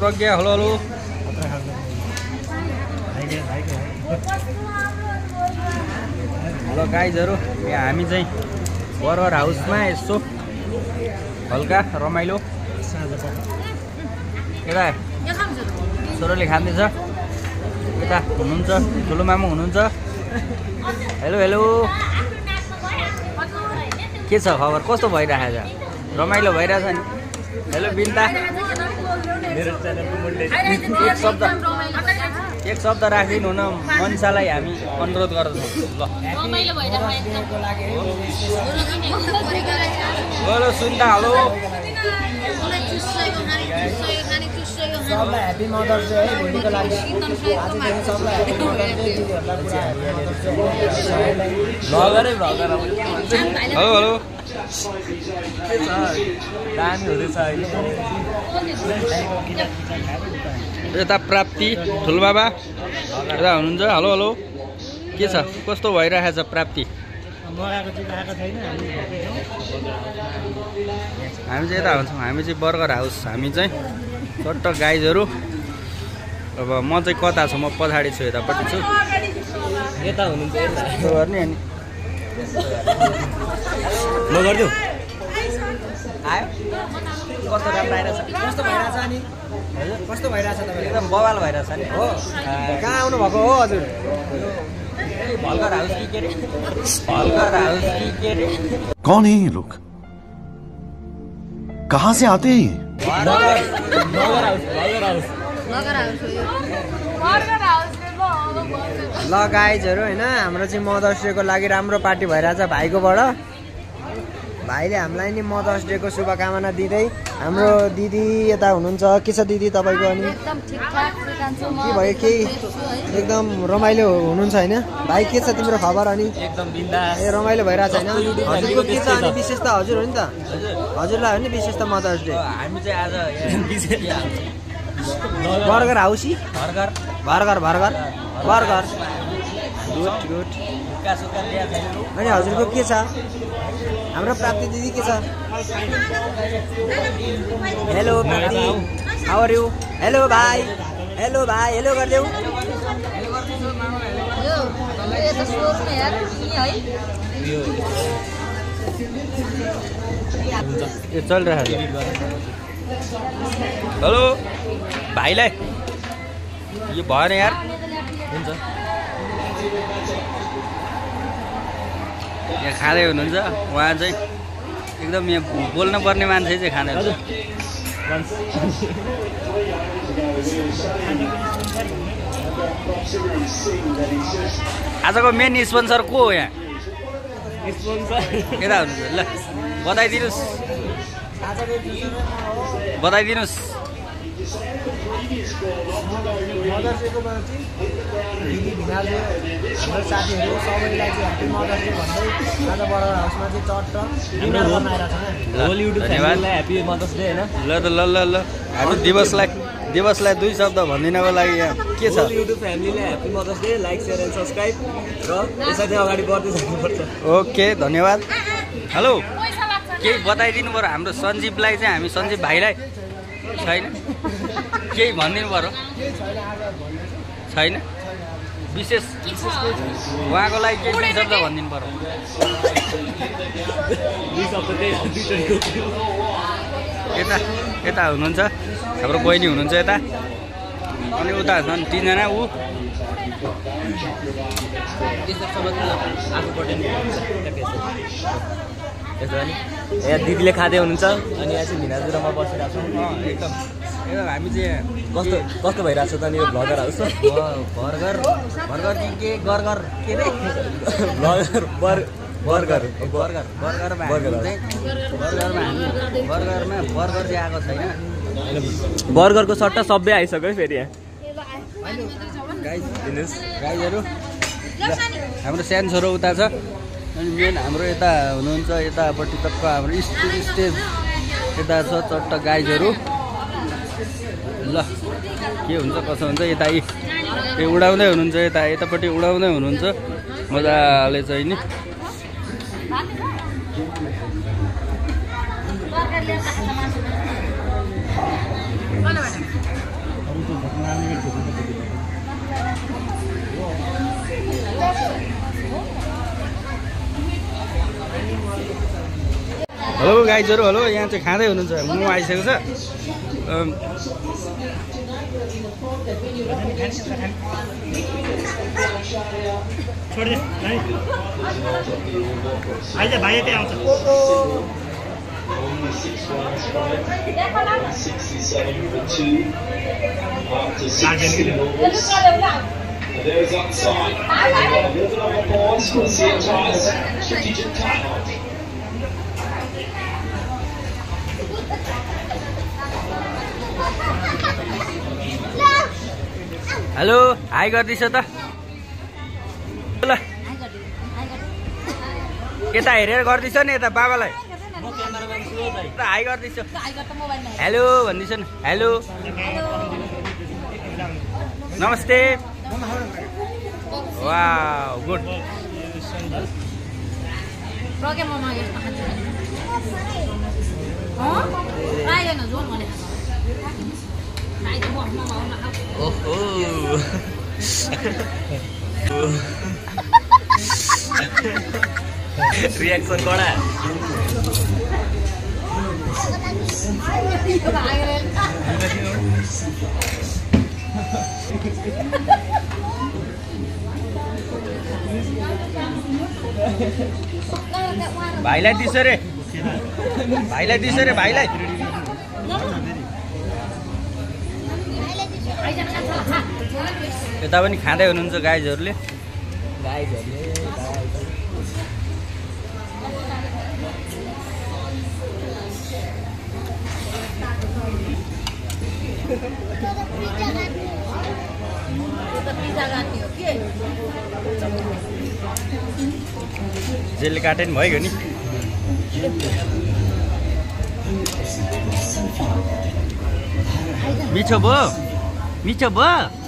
प्रज्ञा hello hello hello गाइजहरु यहाँ हामी चाहिँ बर्गर हाउसमा यसो हल्का रमाइलो यता छोरोले खाँदैछ यता हुनुहुन्छ ठुलो मामु हुनुहुन्छ हेलो हेलो के छ खबर कस्तो भइरहेछ रमाइलो भइरहेछ नि हेलो बिन्ता एक शब्द राखिदिनु न मन्सालाई हामी अनुरोध गर्दछौँ ल सुन्दा हेलो सबलाई ह्यापी मदर्स डे है भोलिको लागि आजदेखि सबलाई ह्यापी मदर्स डे दिदीहरुलाई पुरा ह्यापी मदर्स डे भ्लगरै भ्लगर हेलो हेलो दामी हुँदैछ अहिले यता प्राप्ति ठुलबाबा यता हुनुहुन्छ हेलो हेलो के छ कस्तो भइरहेछ प्राप्ति मगाएको चाहिँ आएको छैन हामी चाहिँ यता हुन्छौँ हामी चाहिँ बर्गर हाउस हामी चाहिँ चट्ट गाइजहरू अब म चाहिँ कता छु म पछाडि छु यतापट्टि छु यता हुनुहुन्छ यता गर्ने अनि म गर्छु आयो कस्तो राम्रो आइरहेछ कस्तो भइरहेछ अनि हजुर कस्तो भइरहेछ तपाईँ एकदम बवाल भइरहेछ नि हो कहाँ आउनु भएको हो हजुर भल्गर हाउस कि के अरे भल्गर हाउस कि के अरे कौन है ये लोग कहाँ से आते हैं ये ल गाइजहरु हैन हाम्रो चाहिँ मदर्स डे को लागि राम्रो पार्टी भइरहेछ भाइकोबाट भाइले हामीलाई नि मदर्स डे को शुभकामना दिँदै हाम्रो दिदी यता हुनुहुन्छ के छ दिदी तपाईको अनि एकदम ठिकठाक के भयो के एकदम रमाइलो हुनुहुन्छ हैन भाइ के छ तिम्रो खबर अनि एकदम बिन्दा ए रमाइलो भइरहेछ हैन हजुरको के छ अनि विशेषता हजुर हो नि त हजुरलाई हो नि विशेषता मदर्स डे हामी चाहिँ आज बर्गर हाउसी burger burger burger burger good good सुक्का सुक्का ल्याएर खाइदिनु अनि हजुरको के छ हाम्रो प्राप्ति दिदी के छ हेलो प्राप्ति हाउ आर यु हेलो भाइ हेलो गरिदेऊ यो चलिरहेको छ हेलो भाइलाई यो भएन यार हुन्छ यहाँ खाँदै हुनुहुन्छ उहाँ चाहिँ एकदम यहाँ बोल्न पर्ने मान्छे चाहिँ खाँदै हुन्छ आजको मेन स्पोन्सर को हो यहाँ यता हुनुहुन्छ ल बताइदिनुहोस् मदर्स डेको दिदी भिनाजु हाम्रो साथीहरू सबैलाई चाहिँ ह्यापी मदर्स डे भन्दै आज बर्गर हाउसमा चाहिँ चट्ट डिनर बनाइरहेको छ होल युट्युब फ्यामिलीलाई ह्यापी मदर्स डे हैन ल त ल ल ल हामी दिवसलाई दुई शब्द भनिदिनको लागि यहाँ के छ युट्युब फ्यामिलीलाई happy mothers day like share and subscribe र यसरी अगाडि बढ्दै जानुपर्छ ओके धन्यवाद हेलो केही बताइदिनु पर्यो हाम्रो सञ्जीवलाई चाहिँ हामी सञ्जीव भाइलाई छैन केही भनिदिनु पर्यो छैन विशेष उहाँको लागि केही दुई शब्द भनिदिनु पर्यो यता हुनुहुन्छ हाम्रो बहिनी हुनुहुन्छ यता अनि उता झन् तिनजना ऊ यहाँ दिदीले खाँदै हुनुहुन्छ अनि यहाँ चाहिँ भिनाजुरामा बसिरहेको छौँ एकदम हामी चाहिँ कस्तो भइरहेको छ त नि यो भ्लगर हाउस बर्गर कि के गर्गर के रे बर्गर बर्गरमा बर्गर चाहिँ आएको छैन बर्गरको सट्टा सबै आइसक्यो है फेरि यहाँ गाइजहरू हाम्रो सानो छोरो उता छ अनि मेन हाम्रो यता हुनुहुन्छ यतापट्टि टक्क हाम्रो स्टेज यता छ चट्ट गाइजहरू ल के हुन्छ कसो हुन्छ यता उडाउँदै हुनुहुन्छ यतापट्टि उडाउँदै हुनुहुन्छ मजाले चाहिँ नि गाइजहरू हेलो यहाँ चाहिँ खाँदै हुनुहुन्छ मोमो आइसकेको छ भाइ यतै आउँछ There is outside. Building up the boards for the entires strategic timeout. Hello hi गर्दैछ त ल यता हेरेर गर्दैछ नि यता बाबालाई हाई गर्दैछ हेलो भन्दैछ नि हेलो नमस्ते वाउ गुड ओहो रिएक्सन कडा भाइलाई दिस रे भाइलाई दिस रे भाइलाई यता पनि खाँदै हुनुहुन्छ गाइजहरूले जेलले काटे नि भइगयो नि मिठो भयो मिठो भयो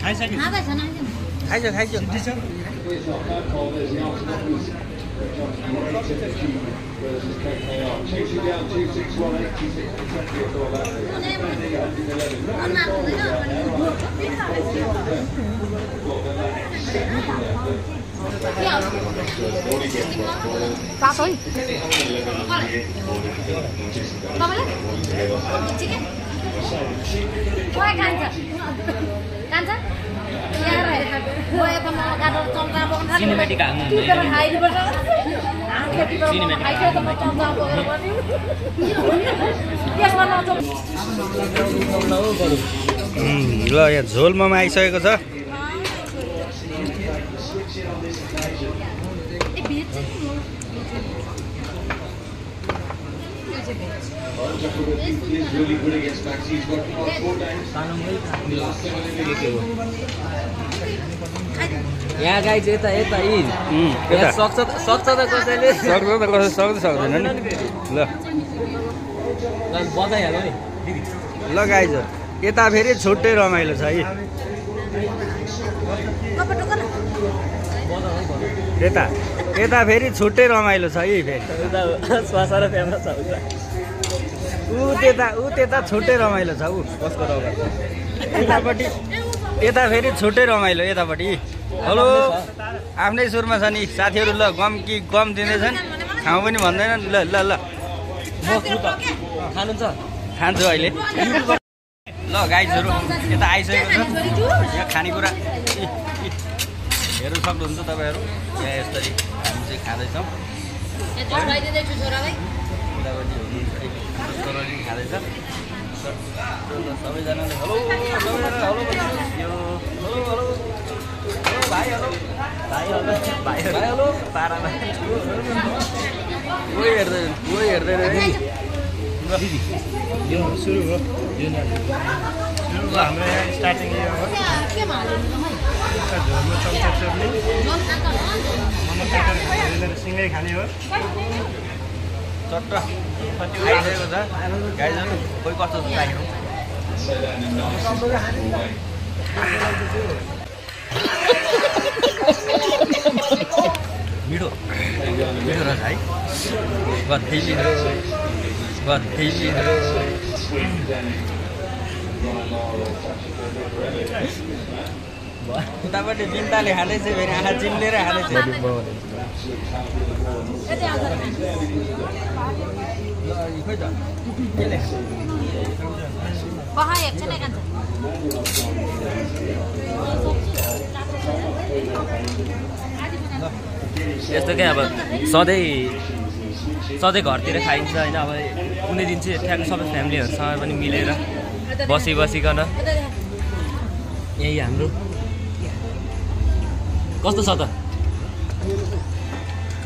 खाइसक्यो खाइसक्यो खाइसक्यो सिनेमेटिक ल यहाँ झोल मोमो आइसकेको छ यहाँ गाई चाहिँ यता यता सक्छ त कसैले सक्दैन नि ल बजाइहाल्यो नि ल गाइज यता फेरि छुट्टै रमाइलो छ है यता यता फेरि छुट्टै रमाइलो छ है फेरि ऊ त्यता छुट्टै रमाइलो छ ऊ कसको यतापट्टि यता फेरि छुट्टै रमाइलो यतापट्टि हेलो आफ्नै सुरमा छ नि साथीहरू ल गम कि गम दिँदैछन् खाउँ पनि भन्दैनन् ल ल ल खान्छु अहिले ल गाइजहरू यता आइसकेको छ यहाँ खानेकुरा हेर्नु सक्नुहुन्छ तपाईँहरू यहाँ यसरी हामी चाहिँ खाँदैछौँ खाँदैछ सबैजनाले हेलो भाइ हेलो भाइ हेलो पारामा कोही हेर्दैन यो सुरु हो हाम्रो यहाँ स्टार्टिङ यो हो झोलमा चम्चा चोर्ने सिँगै खाने हो चट्ट कति खाइसकेको छ गाइजहरू कोही कस्तो लाग्यो मिठो मिठो रहेछ है गथिलो उतापट्टि बिन्ताले खाँदैछ फेरि आँखा चिम्लेर खाँदैछ खोइ त केले यस्तो क्या अब सधैँ घरतिर खाइन्छ होइन अब कुनै दिन चाहिँ ठ्याक्क सबै फ्यामिलीहरूसँग पनि मिलेर बसिकन यही हाम्रो कस्तो छ त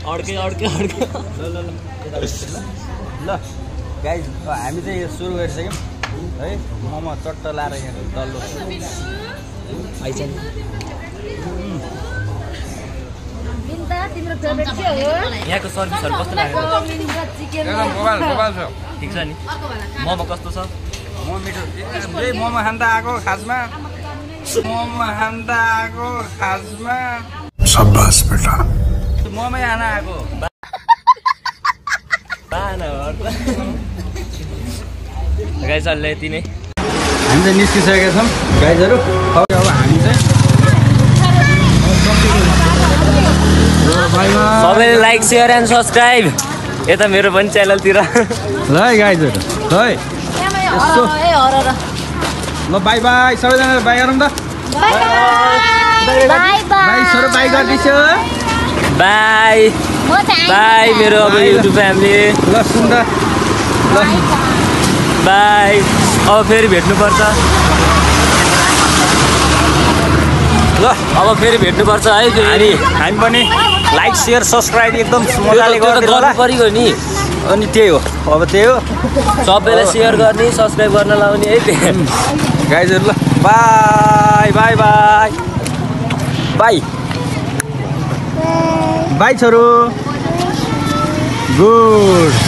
अड्के ल गाइज हामी चाहिँ यो सुरु गरिसक्यौँ है मोमो चट्ट लाएर यहाँ डल्लो आइछ नि यहाँको सर्भिसहरू कस्तो लाग्यो ठिक छ नि मोमो कस्तो छ मोमो मिठो यही मोमो खान त आएको खासमा शाबाश बेटा मोमै खान आएको गाइजहरूले यति नै हामी चाहिँ निस्किसकेका छौँ गाइजहरू अब हामी चाहिँ सबैले लाइक सेयर एन्ड सब्सक्राइब यता मेरो पनि च्यानलतिर ल है गाइजहरू ल है यसो ल बाई बाई सबैजनाले बाई गरौँ त बाई छोरो बाई गर्दैछु बाई बाई मेरो अब युट्युब फ्यामिली ल सुन त ल बाई अब फेरि भेट्नुपर्छ ल अब फेरि भेट्नुपर्छ है फेरि हामी पनि लाइक सेयर सब्सक्राइब एकदम मजाले गर्नु पऱ्यो नि अनि त्यही हो अब त्यही हो सबैलाई सेयर गर्ने सब्सक्राइब गर्न लाउने है गाइजहरू ल by by by by by छोरो गुड